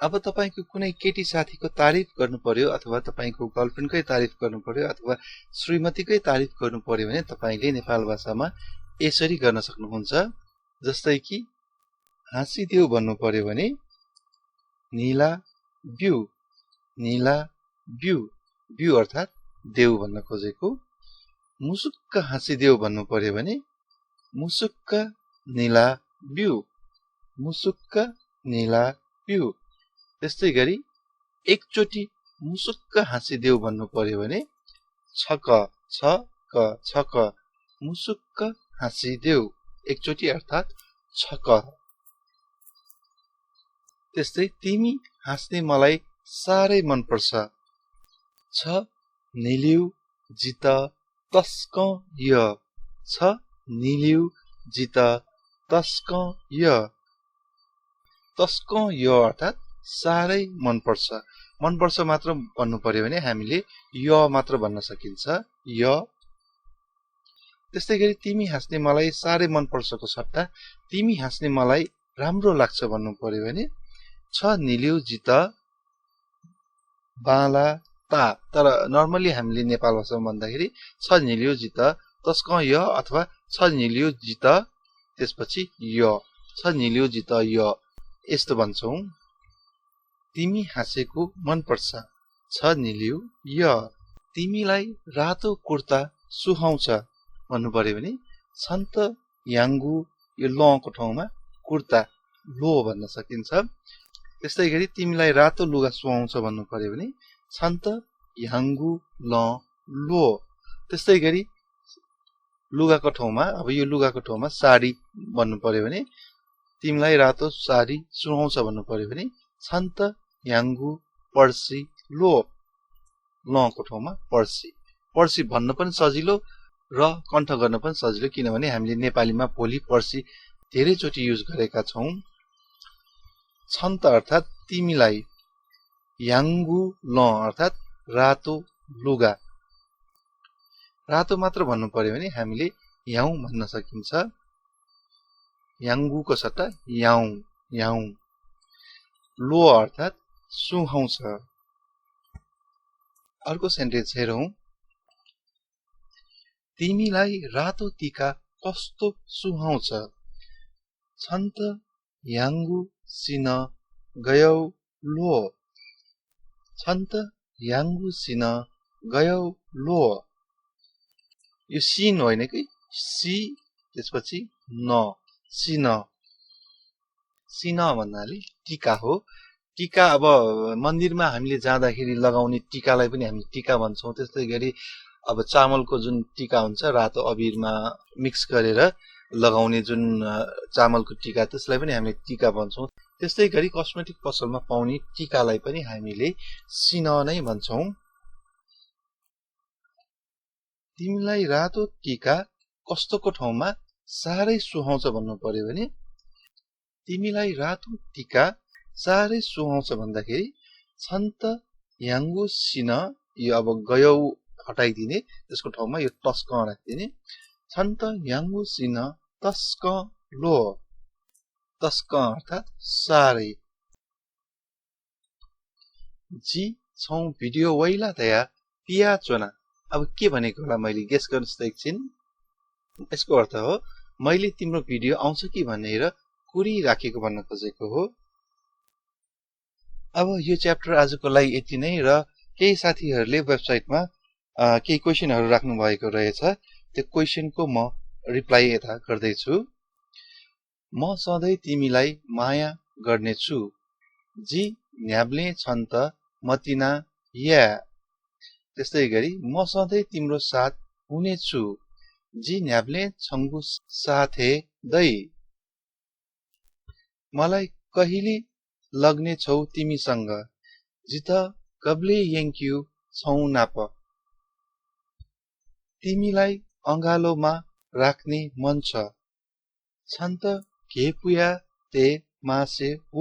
अब तपाईको कुनै केटी साथीको तारिफ गर्नु पर्यो अथवा तपाईको गर्लफ्रेन्डकै तारिफ गर्नु पर्यो अथवा श्रीमतीकै तारिफ गर्नु पर्यो भने तपाईले नेपाल भाषामा यसरी गर्न सक्नुहुन्छ। जस्तै कि हाँसिदेऊ भन्नु पर्यो भने नीला ब्यू, नीला ब्यू, ब्यू अर्थात देऊ भन्न खोजेको। मुसुक्क हाँसिदेऊ भन्नु पर्यो भने मुसुक्क नीला ब्यू, मुसुक्क नीला ब्यू। त्यस्तै गरी एकचोटी मुसुक्क हाँसिदेऊ भन्नु पर्यो भने छक छक छक, मुसुक्क हाँसिदेऊ एकचोटी अर्थात छक। त्यस्तै तिमी हाँस्ने मलाई साह्रै मन पर्छ। छ निलिउ जित तस्क य, छ निलिउ जित तस्क य, तस्क य अर्थात साह्रै मन पर्छ। मन पर्छ मात्र भन्नु पर्यो भने हामीले य मात्र भन्न सकिन्छ, य। त्यस्तै गरी तिमी हाँस्ने मलाई साह्रै मन पर्छको सट्टा तिमी हाँस्ने मलाई राम्रो लाग्छ भन्नु पर्यो भने छ निलिउ जित बाला ता। तर नर्मली हामीले नेपाल भाषामा भन्दाखेरि छ निलिउ जित तस्क य अथवा छ निलिउ जित त्यसपछि य, छ निलिउ जित य यस्तो भन्छौं। तिमी हाँसेको मन पर्छ, छ निलिउ य। तिमीलाई रातो कुर्ता सुहाउँछ भन्नु पर्यो भने सन्त याङ्गु, यो ल को ठाउँमा कुर्ता लो भन्न सकिन्छ। त्यस्तै गरी तिमीलाई रातो लुगा सुहाउँछ भन्नु पर्यो भने सन्त याङ्गु ल लो। त्यस्तै गरी लुगाको ठाउँमा, अब यो लुगाको ठाउँमा साडी भन्नु पर्यो भने तिमीलाई रातो साडी सुहाउँछ भन्नु पर्यो भने सन्त याङ्गु पर्सी लो, ल को ठाउँमा पर्सी। पर्सी भन्न पनि सजिलो र कण्ठ गर्न पनि सजिलो, किनभने हामीले नेपालीमा भोलि पर्सी धेरैचोटि युज गरेका छौं। छन्त अर्थात तिमीलाई, याङ्गु ल अर्थात रातो लुगा। रातो मात्र भन्नु पर्यो भने हामीले याउ भन्न सकिन्छ, याङ्गुको सट्टा याउ, याउ। लो अर्थात सुहाउँछ। अर्को सेन्टेन्स हेरौं। तिमीलाई रातो टीका कस्तो सुहाउँछ, छन्त याङ्गु सिन गयौ लो, छन्त याङ्गु सिन गयौ लो। यो सिन होइन कि, सी त्यसपछि न, सिन। सिन भन्नाले टीका हो। टीका अब मन्दिरमा हामीले जाँदाखेरि लगाउने टीकालाई पनि हामी टीका भन्छौं। त्यस्तै गरी अब चामलको जुन टीका हुन्छ रातो अबिरमा मिक्स गरेर लगाउने जुन चामलको टीका, त्यसलाई पनि हामीले टीका भन्छौं। त्यस्तै गरी कस्मेटिक पसलमा पाउने टीकालाई पनि हामीले सिन नै भन्छौं। तिमीलाई रातो टीका कस्तोको ठाउँमा साह्रै सुहाउँछ भन्नु पर्यो भने तिमीलाई रातो टीका साह्रै सुहाउँछ भन्दाखेरि छन्त याङ्गु सिन, यो अब गयौ हटाइदिने, त्यसको ठाउँमा यो टस्क राखिदिने, छन्त याङ्गु सिन तस्क लो, तस्क अर्थात साह्रै। जी छौ भिडियो वैला तया पिया चोना। अब के भनेको होला मैले गेस गर्नुहोस् त एकछिन। यसको अर्थ हो मैले तिम्रो भिडियो आउँछ कि भनेर कुरिराखेको भन्न खोजेको हो। अब यो च्याप्टर आजको लागि यति नै, र केही साथीहरूले वेबसाइटमा केही क्वेशनहरू राख्नु भएको रहेछ। त्यो क्वेशनको म रिप्लाई यता गर्दैछु। म सधैँ तिमीलाई माया गर्नेछु, जी न्याब्ले छन् त मतिना या। त्यस्तै गरी म सधैँ तिम्रो साथ हुनेछु, जी न्याब्ले छङ्गु साथे दै। मलाई कहिले लग्ने छौ तिमीसँग, जित कब्ले यङ्क्यु छौ नाप। तिमीलाई अंगालोमा राख्ने मन छ, छन्त घेपुया ते मासे व।